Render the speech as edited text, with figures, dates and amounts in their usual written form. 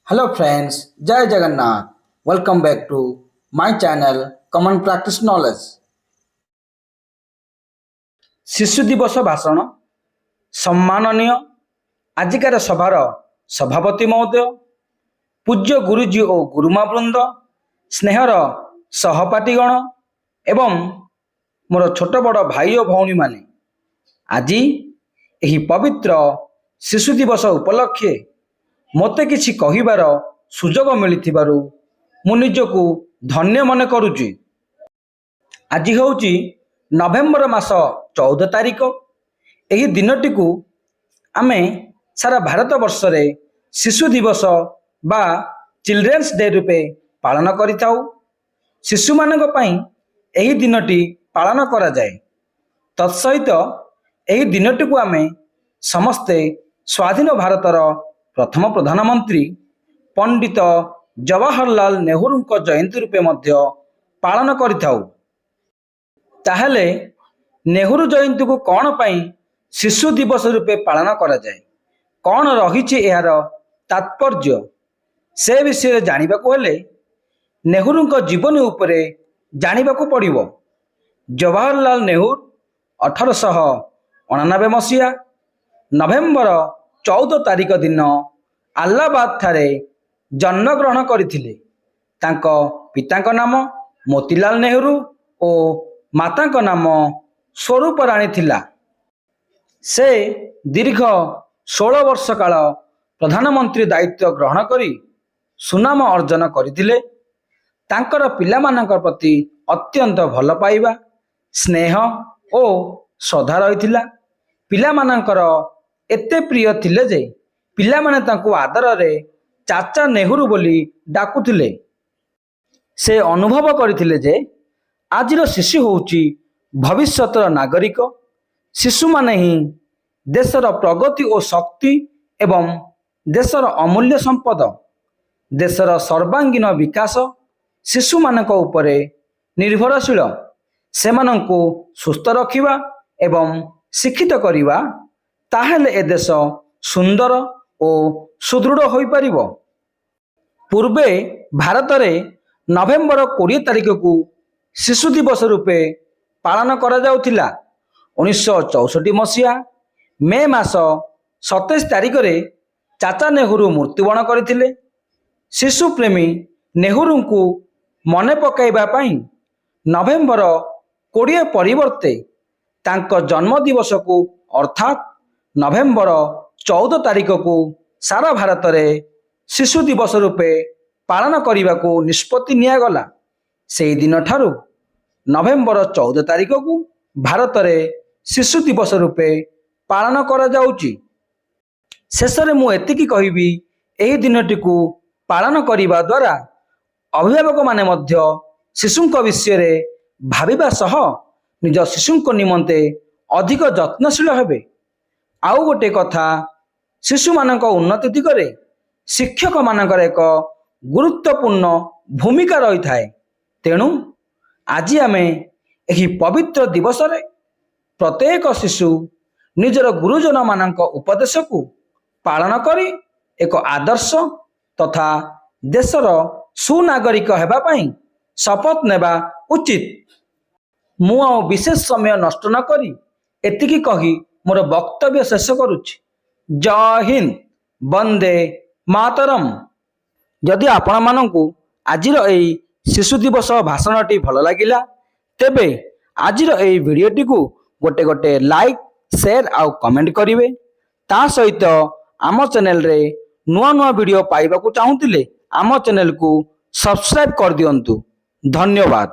Hello friends, Jay Jagannath. Welcome back to my channel, Common Practice Knowledge. ଶିଶୁ ଦିବସ ଭାଷଣ। ସମ୍ମାନନୀୟ ଆଜିକାର ସଭାର ସଭାପତି ମହୋଦୟ, ପୂଜ୍ୟ ଗୁରୁଜୀ ଓ ଗୁରୁମା ବୃନ୍ଦ, ସ୍ନେହର ସହପାଠୀଗଣ ଏବଂ ମୋର ଛୋଟ ବଡ଼ ଭାଇ ଓ ଭଉଣୀମାନେ, ଆଜି ଏହି ପବିତ୍ର ଶିଶୁ ଦିବସ ଉପଲକ୍ଷେ ମୋତେ କିଛି କହିବାର ସୁଯୋଗ ମିଳିଥିବାରୁ ମୁଁ ନିଜକୁ ଧନ୍ୟ ମନେ କରୁଛି। ଆଜି ହେଉଛି ନଭେମ୍ବର ମାସ 14 ତାରିଖ। ଏହି ଦିନଟିକୁ ଆମେ ସାରା ଭାରତ ବର୍ଷରେ ଶିଶୁ ଦିବସ ବା ଚିଲଡ୍ରେନ୍ସ ଡେ ରୂପେ ପାଳନ କରିଥାଉ। ଶିଶୁମାନଙ୍କ ପାଇଁ ଏହି ଦିନଟି ପାଳନ କରାଯାଏ। ତତ୍ସହିତ ଏହି ଦିନଟିକୁ ଆମେ ସମସ୍ତେ ସ୍ୱାଧୀନ ଭାରତର ପ୍ରଥମ ପ୍ରଧାନମନ୍ତ୍ରୀ ପଣ୍ଡିତ ଜବାହରଲାଲ ନେହେରୁଙ୍କ ଜୟନ୍ତୀ ରୂପେ ମଧ୍ୟ ପାଳନ କରିଥାଉ। ତାହେଲେ ନେହେରୁ ଜୟନ୍ତୀକୁ କ'ଣ ପାଇଁ ଶିଶୁ ଦିବସ ରୂପେ ପାଳନ କରାଯାଏ, କ'ଣ ରହିଛି ଏହାର ତାତ୍ପର୍ଯ୍ୟ, ସେ ବିଷୟରେ ଜାଣିବାକୁ ହେଲେ ନେହେରୁଙ୍କ ଜୀବନୀ ଉପରେ ଜାଣିବାକୁ ପଡ଼ିବ। ଜବାହରଲାଲ ନେହେରୁ 1889 ମସିହା ନଭେମ୍ବର 14 ତାରିଖ ଦିନ ଆହ୍ଲାବାଦ ଠାରେ ଜନ୍ମଗ୍ରହଣ କରିଥିଲେ। ତାଙ୍କ ପିତାଙ୍କ ନାମ ମୋତିଲାଲ ନେହେରୁ ଓ ମାତାଙ୍କ ନାମ ସ୍ୱରୂପ ରାଣୀ ଥିଲା। ସେ ଦୀର୍ଘ 16 ବର୍ଷ କାଳ ପ୍ରଧାନମନ୍ତ୍ରୀ ଦାୟିତ୍ୱ ଗ୍ରହଣ କରି ସୁନାମ ଅର୍ଜନ କରିଥିଲେ। ତାଙ୍କର ପିଲାମାନଙ୍କ ପ୍ରତି ଅତ୍ୟନ୍ତ ଭଲ ପାଇବା, ସ୍ନେହ ଓ ଶ୍ରଦ୍ଧା ରହିଥିଲା। ପିଲାମାନଙ୍କର ଏତେ ପ୍ରିୟ ଥିଲେ ଯେ ପିଲାମାନେ ତାଙ୍କୁ ଆଦରରେ ଚାଚା ନେହେରୁ ବୋଲି ଡାକୁଥିଲେ। ସେ ଅନୁଭବ କରିଥିଲେ ଯେ ଆଜିର ଶିଶୁ ହେଉଛି ଭବିଷ୍ୟତର ନାଗରିକ। ଶିଶୁମାନେ ହିଁ ଦେଶର ପ୍ରଗତି ଓ ଶକ୍ତି ଏବଂ ଦେଶର ଅମୂଲ୍ୟ ସମ୍ପଦ। ଦେଶର ସର୍ବାଙ୍ଗୀନ ବିକାଶ ଶିଶୁମାନଙ୍କ ଉପରେ ନିର୍ଭରଶୀଳ। ସେମାନଙ୍କୁ ସୁସ୍ଥ ରଖିବା ଏବଂ ଶିକ୍ଷିତ କରିବା, ତାହେଲେ ଏ ଦେଶ ସୁନ୍ଦର ଓ ସୁଦୃଢ଼ ହୋଇପାରିବ। ପୂର୍ବେ ଭାରତରେ ନଭେମ୍ବର 20 ତାରିଖକୁ ଶିଶୁ ଦିବସ ରୂପେ ପାଳନ କରାଯାଉଥିଲା। 1964 ମସିହା ମେ ମାସ 27 ତାରିଖରେ ଚାଚା ନେହେରୁ ମୃତ୍ୟୁବରଣ କରିଥିଲେ। ଶିଶୁପ୍ରେମୀ ନେହେରୁଙ୍କୁ ମନେ ପକାଇବା ପାଇଁ ନଭେମ୍ବର 20 ପରିବର୍ତ୍ତେ ତାଙ୍କ ଜନ୍ମ ଦିବସକୁ, ଅର୍ଥାତ୍ ନଭେମ୍ବର 14 ତାରିଖକୁ ସାରା ଭାରତରେ ଶିଶୁ ଦିବସ ରୂପେ ପାଳନ କରିବାକୁ ନିଷ୍ପତ୍ତି ନିଆଗଲା। ସେହି ଦିନଠାରୁ ନଭେମ୍ବର 14 ତାରିଖକୁ ଭାରତରେ ଶିଶୁ ଦିବସ ରୂପେ ପାଳନ କରାଯାଉଛି। ଶେଷରେ ମୁଁ ଏତିକି କହିବି, ଏହି ଦିନଟିକୁ ପାଳନ କରିବା ଦ୍ୱାରା ଅଭିଭାବକମାନେ ମଧ୍ୟ ଶିଶୁଙ୍କ ବିଷୟରେ ଭାବିବା ସହ ନିଜ ଶିଶୁଙ୍କ ନିମନ୍ତେ ଅଧିକ ଯତ୍ନଶୀଳ ହେବେ। ଆଉ ଗୋଟେ କଥା, ଶିଶୁମାନଙ୍କ ଉନ୍ନତି ଦିଗରେ ଶିକ୍ଷକମାନଙ୍କର ଏକ ଗୁରୁତ୍ୱପୂର୍ଣ୍ଣ ଭୂମିକା ରହିଥାଏ। ତେଣୁ ଆଜି ଆମେ ଏହି ପବିତ୍ର ଦିବସରେ ପ୍ରତ୍ୟେକ ଶିଶୁ ନିଜର ଗୁରୁଜନମାନଙ୍କ ଉପଦେଶକୁ ପାଳନ କରି ଏକ ଆଦର୍ଶ ତଥା ଦେଶର ସୁନାଗରିକ ହେବା ପାଇଁ ଶପଥ ନେବା ଉଚିତ। ମୁଁ ଆଉ ବିଶେଷ ସମୟ ନଷ୍ଟ ନ କରି ଏତିକି କହି ମୋର ବକ୍ତବ୍ୟ ଶେଷ କରୁଛି। ଜୟ ହିନ୍ଦ, ବନ୍ଦେ ମାତରମ୍। ଯଦି ଆପଣମାନଙ୍କୁ ଆଜିର ଏଇ ଶିଶୁ ଦିବସ ଭାଷଣଟି ଭଲ ଲାଗିଲା, ତେବେ ଆଜିର ଏଇ ଭିଡ଼ିଓଟିକୁ ଗୋଟେ ଗୋଟେ ଲାଇକ୍, ସେୟାର ଆଉ କମେଣ୍ଟ କରିବେ। ତା ସହିତ ଆମ ଚ୍ୟାନେଲରେ ନୂଆ ନୂଆ ଭିଡ଼ିଓ ପାଇବାକୁ ଚାହୁଁଥିଲେ ଆମ ଚ୍ୟାନେଲକୁ ସବସ୍କ୍ରାଇବ୍ କରିଦିଅନ୍ତୁ। ଧନ୍ୟବାଦ।